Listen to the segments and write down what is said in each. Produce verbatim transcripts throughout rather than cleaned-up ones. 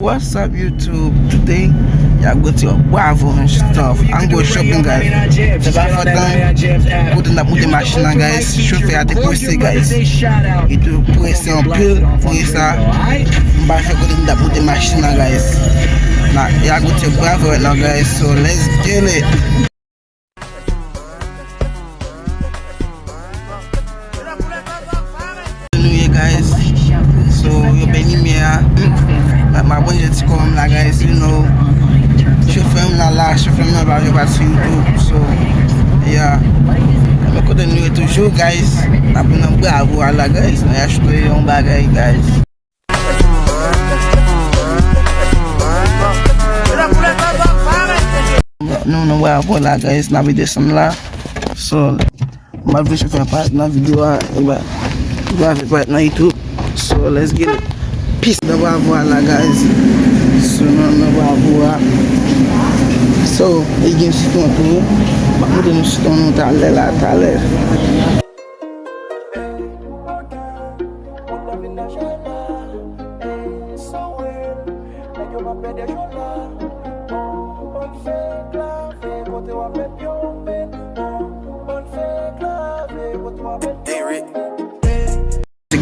What's up YouTube? Today, y'all go to Bravo and stuff. I'm going shopping, guys. Se pa fè tan, kote n ap moute machin nan, guys. Chofè a te prese, guys. Li te prese anpil, prese sa. M pa fè kote n ap moute machin nan, guys. Na, y'all go to Bravo right now, guys. So let's get it. Nou ye, guys. So, yo beni mè a. M ap manje ti kòm la, guys. You know, chofè m la la, chofè m nan pa, yo pa sou YouTube. So, yeah. Men kote nou ye toujou, guys. N ap nan Bravo a la, guys. N ap achte yon bagay, guys. Nou, nou wè avè la, guys, n ap desann la. So, m ap vin fè yon parèt nan videyo a, e ba, li va vin parèt nan YouTube. So, let's get it. Peace. Nan Bravo a la, guys. So, nan, nan Bravo a. So, e gen sitwon tou. M ap montre nou sitwon nou talè la, talè.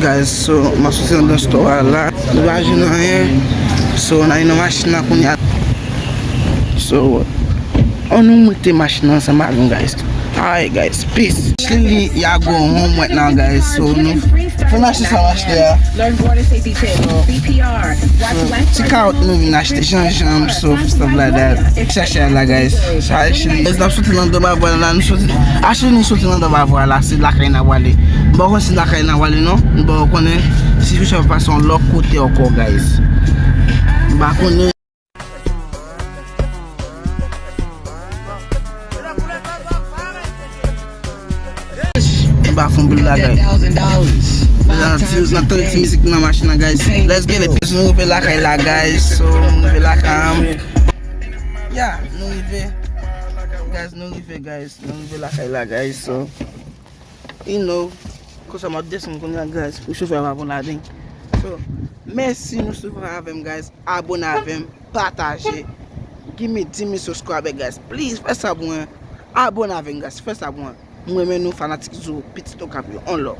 Guys, so, m ap soti anndan store a la. Nou pa jwenn anyen. So, n a nan machin nan kounye a. So, ann nou moute machin nan ansanm avè m, guys. Alright, guys, peace. Actually, y'all go home right now, guys. So, nou fè n achte sa n achte a. So, ti kawòt nou vin achte, janjanm, so, stuff like that. Chache a la, guys. Sa, actually, n ap soti nan andan Bravo a la, nou soti, actually, nou soti nan andan Bravo a la, se lakay n ap prale. M pa konn si lakay n ap prale, non. M pa konnen si nou sa pase yon lòt kote ankò, guys. M pa konnen. M pa fon pil bagay. Nan ti, nan tande ti mizik nan machin nan, guys. Let's get it. Nou rive lakay la, guys. So, nou rive lakay. Yeah, nou rive. Guys, nou rive, guys. Nou rive lakay la, guys. So, you know, konsa m ap desann kounye a, guys, pou chofè a pa pran ladann. So, mèsi nou swiv avè m, guys. Abone avè m, pataje. Give me ten mil subscriber, guys. Please, fè sa pou mwen. Abone avè m, guys. Fè sa pou mwen. M renmen nou, fanatik Zo, pitit Okap yo. On love.